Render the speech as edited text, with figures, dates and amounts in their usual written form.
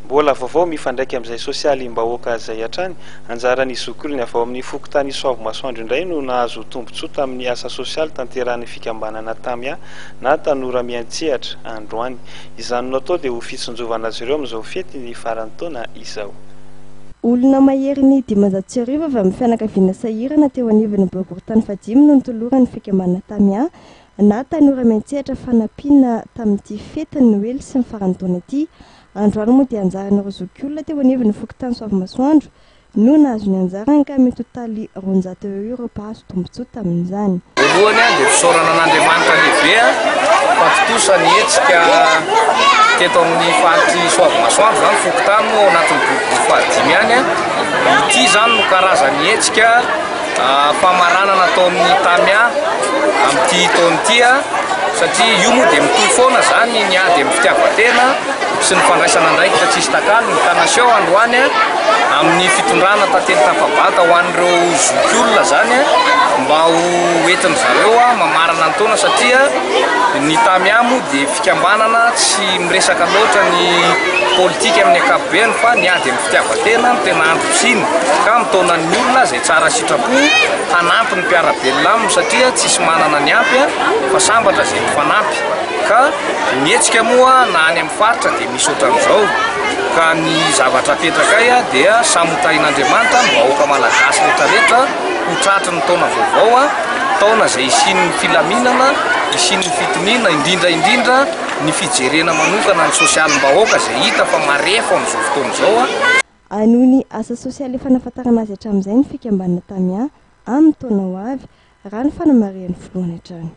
Mbola vaovao mifandraika amin'izay sosialim-bahoaka izay hatrany, anjaran'ny zokiolona avy ao amin'ny fokontany Soavimasoandro indray no nahazo tombontsoa tamin'ny asa sosialy tanterahin'ny fikambanana Tamia na Tanora Miantsehatra androany. Izany no atao dia ho fitsinjovana azy ireo amin'izao fety ny faran'ny taona izao. Olona maherin'ny 1500 avy amin'ny fianakaviana sahirana teo anivon'ny boriborintany fahadimy no notoloran'ny fikambanana Tamia na Tanora Miantsehatra fanampiana tamin'ity fetin'ny Noely sy ny faran'ny taona ity. Androany moa dia anjaran'ireo zokiolona teo anivon'ny fokontany Soavimasoandro no nahazo ny anjarany ka mitotaly 200 eo ireo mpahazo tombontsoa tamin'izany. Voalohany dia fisaorana an'Andriamanitra lehibe fa tontosa ny hetsika teto amin'ny faritry Soavimasoandro izany, fokontany moa ao anatin'ny boribory fahadimy ihany. Ity izany no karazan'ny hetsika famaranana ataon'ny Tamia amin'ity taona ity satria io moa dia mitohy foana izany ny ady amin'ny fitiavan-tena sy ny fandraisana andraikitra tsisy takalony ka naseho androany amin'ny fitondrana tantely tafabata ho an'ireo zokiolona izany mba ho entin-dry zareo mamarana ny taona satria ny Tamia moa dia fikambanana tsy miresaka loatra ny politika amin'ny ankapobeny fa ny ady amin'ny fitiavan-tena no tena androm-pisiany ka mitaona ny olona izay tsara sitrapo hanampy ny mpiara-belona aminy satria tsisy manana ny ampy fa sambatra izay mifanampy ka ny hetsika moa na any amin'ny faritra dia misy ohatran'izao ka ny zavatra apetrakay dia samy ho tahin'Andriamanitra ny vahoaka malagasy rehetrarehetra ho tratry ny taona vaovao, taona izay hisian'ny filaminana, hisian'ny fitoniana, indrindra indrindra ny fijerena manokana ny sosialim-bahoaka izay hita fa marefo amin'izao fotoana izao. Hanohy ny asa sosialy efa nahafantarana azy hatramin'izay ny fikambanana Tamia amin'ny taona ho avy, raha ny fanamarihan'ny filohany hatrany.